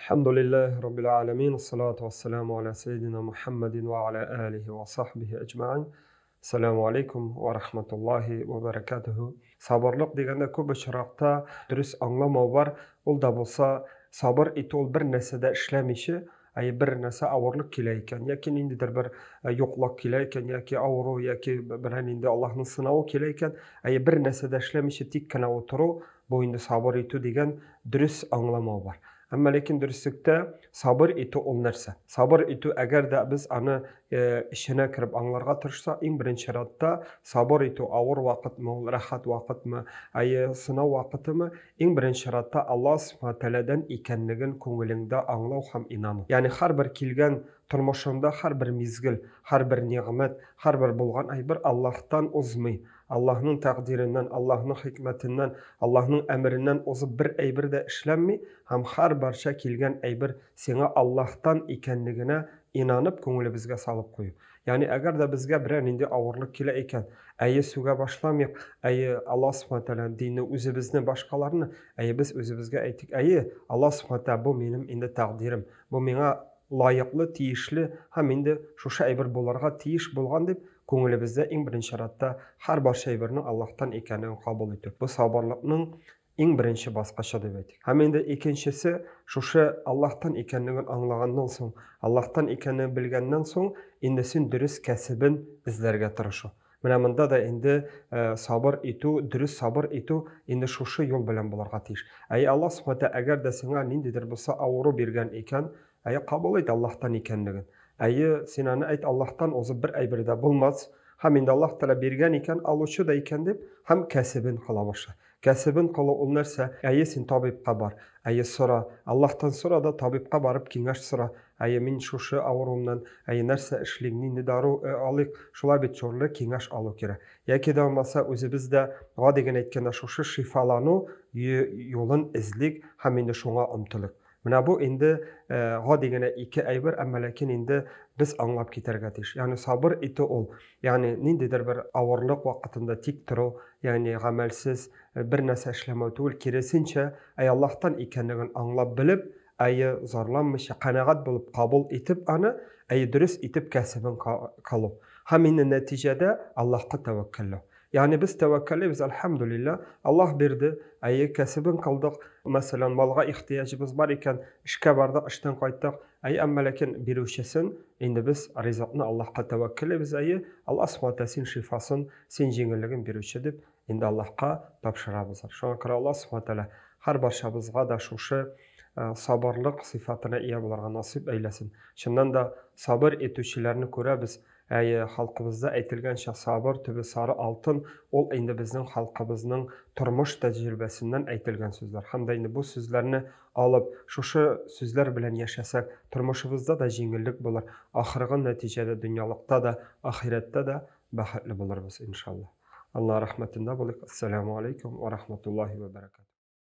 Әлхәмдүлилләһи раббил галәмин, ассалату вассаламу аля сәйдина Мухаммадин ва аля алихи ва сахбихи әҗмәгыйн. Ассаламу алейкум ва рахматуллахи ва баракатуху. Сабырлык дигәндә күп очракта дөрес аңламау бар. Ул да булса, сабыр итү ул бер нәрсә дә эшләмичә, әй бер нәрсә авырлык килә икән, яки ниндидер бер юклык килә икән, яки авыру, яки берәр нинди Аллаһның сынавы килә икән, әй бер нәрсә дә эшләмичә тик кенә утыру, бу инде сабыр итү дигән дөрес аңламау бар. Әмма ләкин дөреслектә сабыр итү ул нәрсә? Сабыр итү, әгәр дә без аны эченә кереп аңларга тырышсак, иң беренче чиратта сабыр итү авыр вакытмы ул, рәхәт вакытмы, әйе, сынау вакытымы, иң беренче чиратта Аллаһ Субхана Тәгаләдән икәнлеген күңелеңдә аңлау һәм инану. Ягъни һәрбер килгән тормышыңда һәрбер мизгел, һәрбер нигъмәт, һәрбер булган әйбер Аллаһтан узмый. Аллаһның тәкъдиреннән, Аллаһның хикмәтеннән, Аллаһның әмереннән узып бер әйбер дә эшләнми һәм һәр барча килгән әйбер сиңа Аллаһтан икәнлегенә инанып күңелебезгә салып кую. Ягъни әгәр дә безгә берәр нинди авырлык килә икән, әйе сүгә башламыйк, әйе Аллаһ Субхана Тәгалә динне, үзебезне, башкаларны, әйе без үзебезгә әйтик, әйе Аллаһ Субхана Тәгалә бу минем инде тәкъдирем, бу миңа лаеклы, тиешле һәм инде шушы әйбер булырга тиеш булган дип күңелебездә иң беренче чиратта һәр барча әйбернең Аллаһтан икәнен кабул итү. Бу сабырлыкның иң беренче баскычы дип әйтик. Һәм инде икенчесе, шушы Аллаһтан икәнлеген аңлаганнан соң, Аллаһтан икәнен белгәннән соң, инде син дөрес кәсебен эзләргә тырышу. Менә монда да инде сабыр итү, дөрес сабыр итү инде шушы юл белән булырга тиеш. Әй Аллаһ Субхана Тәгалә әгәр дә сиңа ниндидер булса авыру биргән икән, Әйе, кабул ит Аллаһтан икәнлеген. Әйе, син аны әйт, Аллаһтан узып бер әйбер дә булмас. Һәм инде Аллаһ Тәгалә биргән икән, алучы да икән дип, һәм кәсебен кыла башла. Кәсебен кылу ул нәрсә? Әйе, син табибка бар. Әйе, сора. Аллаһтан сора да, табибка барып киңәш сора. Әйе, мин шушы авыруымнан, әйе, нәрсә эшлик, нинди дару алыйк? Шулай бит, шурлы киңәш алу кирәк. Яки дә булмаса, үзебез дә, гади генә әйткәндә, шушы шифалану юлын эзлик һәм инде шуңа омтылыйк. Менә бу инде гади генә ике әйбер, әмма ләкин инде без аңлап китәргә тиеш. Ягъни сабыр итү ул, ягъни ниндидер бер авырлык вакытында тик тору, ягъни гамәлсез бер нәрсә эшләмәү түгел, киресенчә, әй Аллаһтан икәнлеген аңлап белеп, әйе зарланмыйча, канәгать булып кабул итеп аны, әйе дөрес итеп кәсебен кылу. Һәм инде нәтиҗәдә Аллаһка тәвәккәлләү. Ягъни без тәвәккәллибез, әлхәмдүлилләһ, Аллаһ бирде, әйе, кәсебен кылдык, мәсәлән, малга ихтыяҗыбыз бар икән, эшкә бардык, эштән кайттык, әйе, әмма ләкин бирүчесен, инде без ризыкны Аллаһка тәвәккәллибез, әйе, Аллаһ Субхана Тәгалә син шифасын, син җиңеллеген бирүче дип, инде Аллаһка тапшырабыз. Шуңа күрә Аллаһ Субхана Тәгалә һәрбарчабызга да шушы сабырлык сыйфатына ия булырга насыйп әйләсен. Чыннан да сабыр итүчеләрне күрәбез, Әйе, халкыбызда әйтелгәнчә, сабыр төбе сары алтын, ул инде безнең халкыбызның тормыш тәҗрибәсеннән әйтелгән сүзләр. Һәм дә инде бу сүзләрне алып, шушы сүзләр белән яшәсәк, тормышыбызда да җиңеллек булыр, ахыргы нәтиҗәдә дөньялыкта да, ахирәттә дә бәхетле булырбыз, иншалла. Алла рәхмәтендә булыйк. Ассаламу алейкум ва рахматуллахи ва баракатуһ.